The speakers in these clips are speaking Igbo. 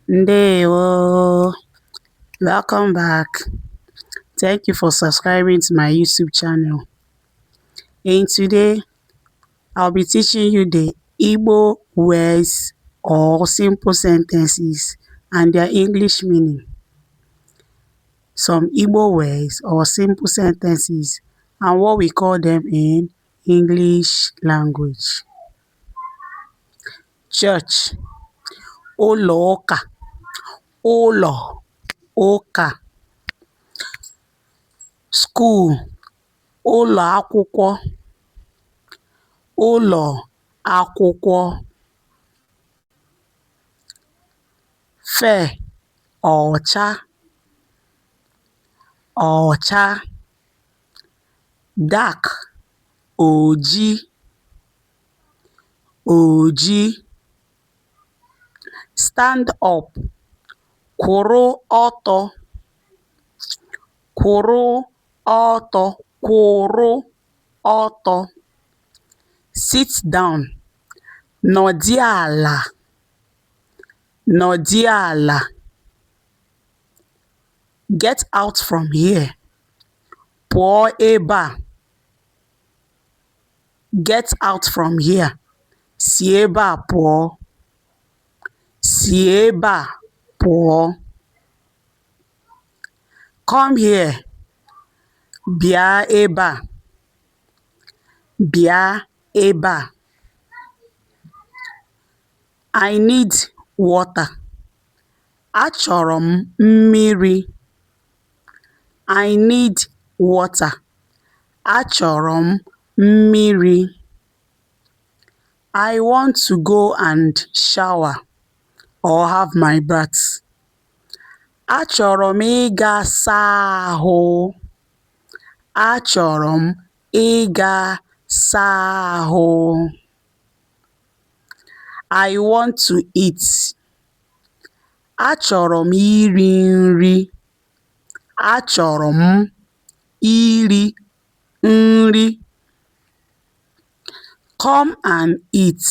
Ndewo. Welcome back. Thank you for subscribing to my YouTube channel. In today, I'll be teaching you the Igbo words or simple sentences and their English meaning. Some Igbo words or simple sentences and what we call them in English language. Church, ụlọ ụka, ụlọ ụka. School, ụlọ akwụkwọ, ụlọ akwụkwọ. Fair, ọcha, ọcha. Dark, oji, oji. Stand up, kwụrụ ọtọ, kwụrụ ọtọ, kwụrụ ọtọ. Sit down, nọdị ala, nọdị ala. Get out from here, pụọ ebe a. Get out from here, si ebe a pụọ, si ebe a pụọ. Come here, bịa ebe a, bịa ebe a. I need water. Achọrọ m mmiri. I need water. Achọrọ m mmiri. I want to go and shower or have my bath. Achọrọ m ịga saa ahụ. Achọrọ m ịga saa ahụ. I want to eat. Achọrọ m iri nri. Achọrọ m iri nri. Come and eat.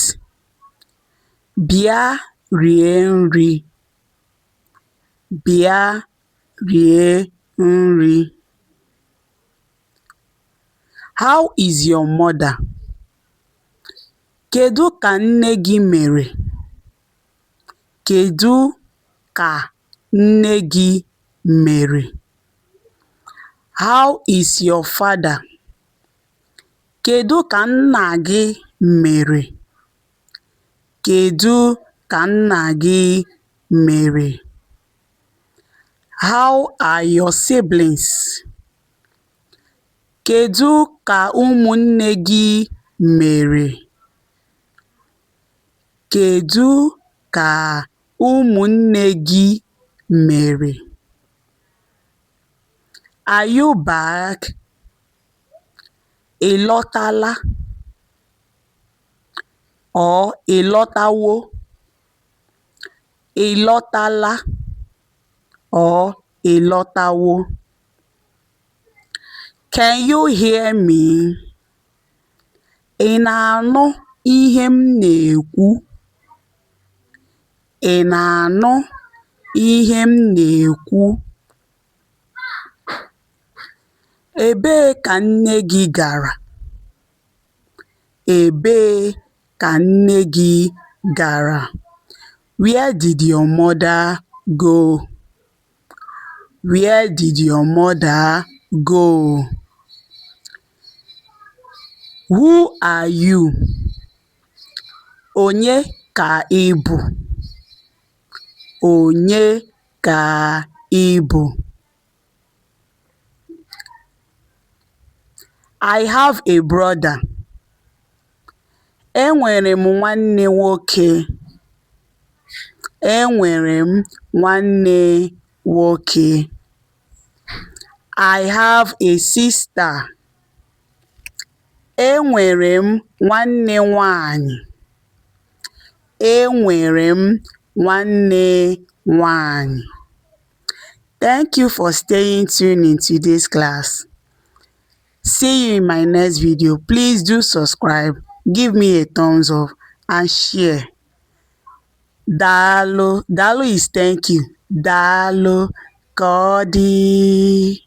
Bịa rie nri. Bịa rie nri. How is your mother? Kedu ka nne gị mere? Kedu ka nne gị mere? How is your father? Kedu ka nna gị mere? Kedu ka nna gị mere? How are your siblings? Kedu ka ụmụnne gị mere? Kedu ka ụmụnne gị mere? Are you back? Ị lọtala or ị lọtawo? Ị lọtala or ị lọtawo? Can you hear me? Ị na-anụ ihe m na-ekwu? Ị na-anụ ihe m na-ekwu? Ebee ka nne gị gara? Ebee ka nne gị gara? Where did your mother go? Where did your mother go? Who are you? Onye ka ị bụ? Onye ka ị bụ? I have a brother. Enwere m nwanne nwoke. Enwere m nwanne nwoke. I have a sister. Enwere m nwanne nwanyị. Enwere m nwanne nwanyị. Thank you for staying tuned in today's class. See you in my next video. Please do subscribe, give me a thumbs up and share. Daalụ. Daalụ is thank you. Daalụ. Ka ọ dị.